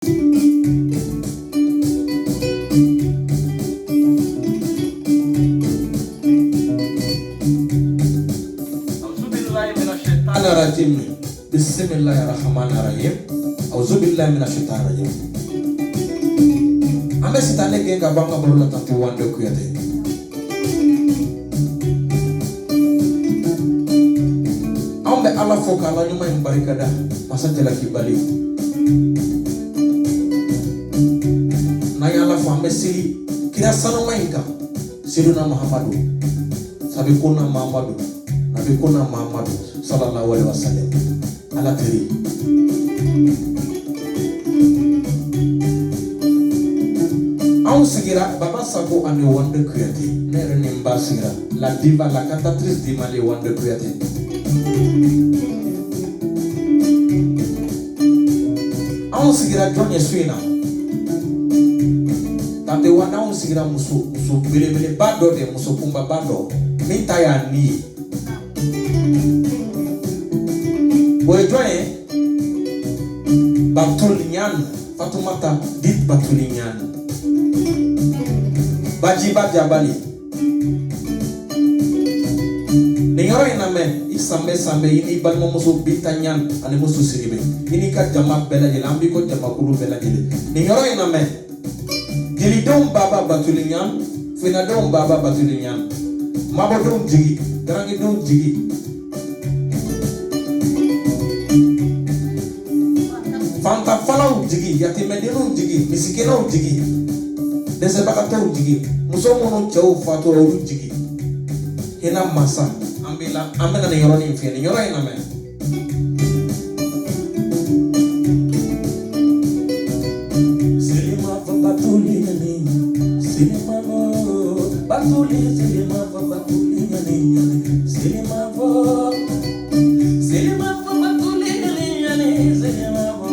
Rajim. Bismillahirrahmanirrahim. Auzubillahi minasyaitonirrajim. An bɛ sitanɛ gɛn ka bɔ an ka baro la Tante Wande Kuyate. Anw bɛ Ala fo k'Ala ɲuman in barikada masa jalakibali. N'an ye Ala fo an bɛ seli kira sanuma in kan Seydina Muhamadu sabi kunna Muhamadu nabi kunna Muhamadu sallallahu alaihi wasallam Ala teri. Anw sigira Baba Sago ani Wande Kuyate. Ne yɛrɛ ni n ba sigira la diva, la cantatrice du Mali, Wande Kuyate. Anw sigira jɔn ye su in na? Tante Wande, anw sigira muso belebeleba dɔ de, muso kunbaba dɔ min ta y'a ni ye. O ye jɔn ye? Batul Ɲan, Fatumata dit Batul Ɲan, Bajiba Jabali. Nin yɔrɔ in lamɛn, i sanbɛ sanbɛ, i n'i balimamuso Binta Ɲan ani muso Siribe, i n'i ka jama bɛɛ lajɛlen, an b'i ko jamakulu bɛɛ lajɛlen. Nin yɔrɔ in lamɛn, jelidenw baba Batuli Ɲan, finadenw baba Batuli Ɲan, mabɔdenw jigi, garangidenw jigi, fantafalaw jigi, yatimɛdenw jigi, misikinaw jigi, dɛsɛbagatɔw jigi, muso minnu cɛw fatura olu jigi. Hinɛ masa, an b'i la, an bɛna nin yɔrɔnin fiyɛ, nin yɔrɔ in lamɛn. Selima fo Batuli ɲani, Selima fo Batuli, Selima fo Batuli ɲani ɲani, Selima fo, Selima fo Batuli ɲani ɲani, Selima fo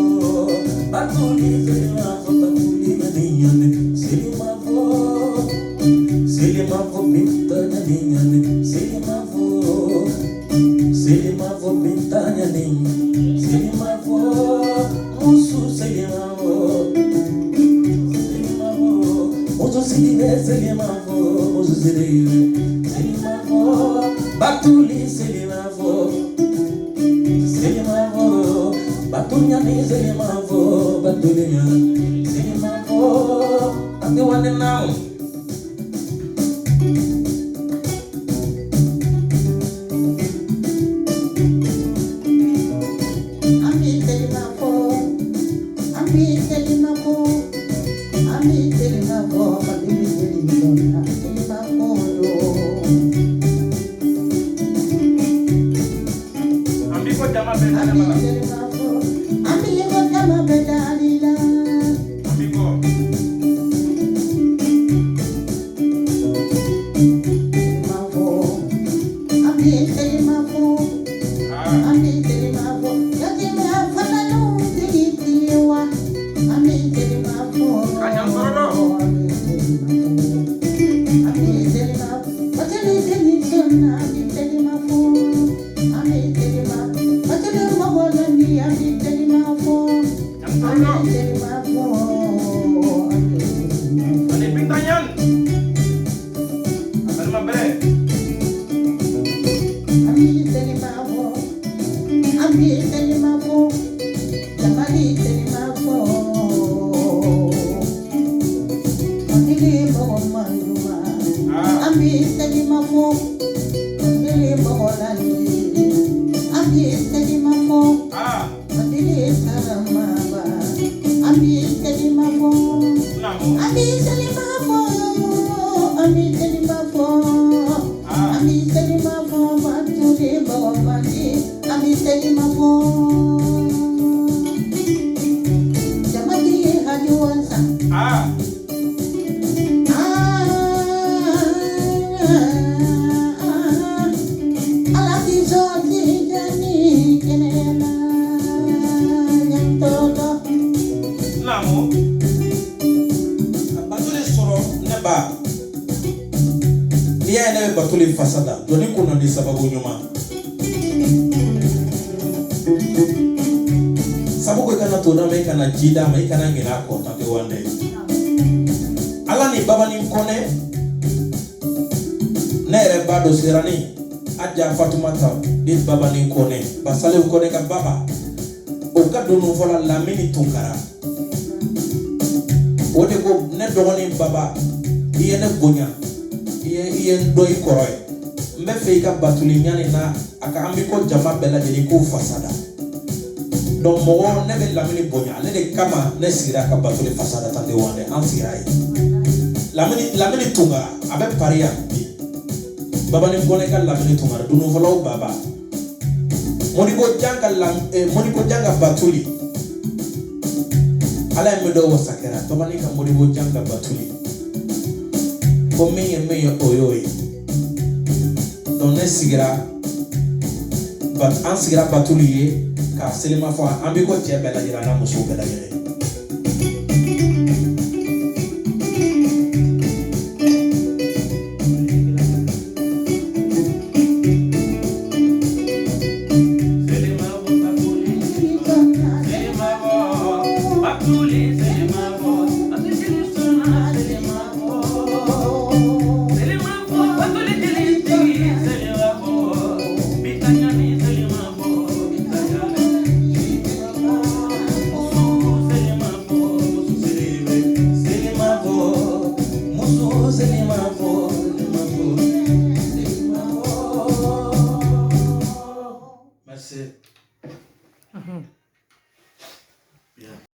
Batuli, Selima fo Batuli ɲani ɲani, Selima fo, Selima fo Binta ɲani ɲani, Selima fo, Selima fo Binta ɲani, Selima fo musu, Selima fo, Selima fo musu Sidibe, Selima fo musu Sidibe, Selima fo Batuli, Selima fo, Selima fo Batunyani, Selima fo Batuli ɲani, Selima fo. Tante Wande naamu. An b'i delima fo, an b'i delima fo, an b'i delima fo, Mali deli dɔnna delima fo do. An b'i ko jama bɛɛ An dalen b'i b'a la. delima fo, an b'i ko jama bɛɛ dali la. An b'i kɔ. Delima fo, an b'i delima fo, Aa. an b'i delima fo, yatimɛ fanaw tigi tigi wa, an b'i delima fo. Ka ɲan sɔrɔ dɔn. An b'i delima fo, an b'i delima, Batuli deli sɔnna, an b'i delima fo, an b'i delima, Batuli mɔgɔ landi, an b'i delima fo, Ɲan an sɔrɔ b'i dɔn. delima fo, an b'i delima fo. Ani Binta Ɲan. A balima bɛrɛ. An b'i delima fo, an b'i delima fo, jamali delima fo. Matigi mɔgɔ man ɲuman, Aa. an b'i delima fo, matigi mɔgɔ landi, an b'i delima fo, Aa. matigi saramaba, an b'i delima fo. Naamu. An b'i delima fo, an b'i delima fo, Aa. an b'i delima fo, Batuli mɔgɔ man di, an b'i delima fo. Jamadi haji wansa. Aa. Ah, ala k'i sɔn tijani kɛnɛya la ɲantɔtɔ. Naamu. Ka Batuli sɔrɔ ne ba. N'i y'a ye ne bɛ Batuli fasa da, jɔnni ko na ni sababu ɲuman. Sabu ko i ka na to d'a ma, i kana ji d'a ma, i kana ɲinɛ a kɔ. Tante Wande, Ala ni Babani Kɔnɛ, ne yɛrɛ ba dɔ sirani Aja Fatumata ni Babani Kɔnɛ, Basalew Kɔnɛ ka baba, o ka dunun fɔla Lamini Tunkara, o de ko ne dɔgɔnin baba, i ye ne bonya, i ye n dɔn i kɔrɔ ye, n bɛ fɛ i ka Batuli ɲani na a ka an bɛ ko jama bɛɛ lajɛlen k'o fasada. Donc mɔgɔ, ne bɛ Lamini bonya, ale de kama ne sigira ka Batuli fasada. Tante Wande, an sigira yen. Lamini Tunkara, a bɛ Paris yan bi. Babani Kɔnɛ ka Lamini Tunkara, dununfɔlaw baba, Modibo Jan ka lam Modibo Jan ka Batuli, Ala ye min dɔn wasa kɛra Babani ka Modibo Jan ka Batuli ko min ye min ye, o y'o ye. Donc ne sigira, an sigira Batuli ye k'a selima fɔ an bɛ ko cɛ bɛɛ lajɛlen n'a muso bɛɛ lajɛlen.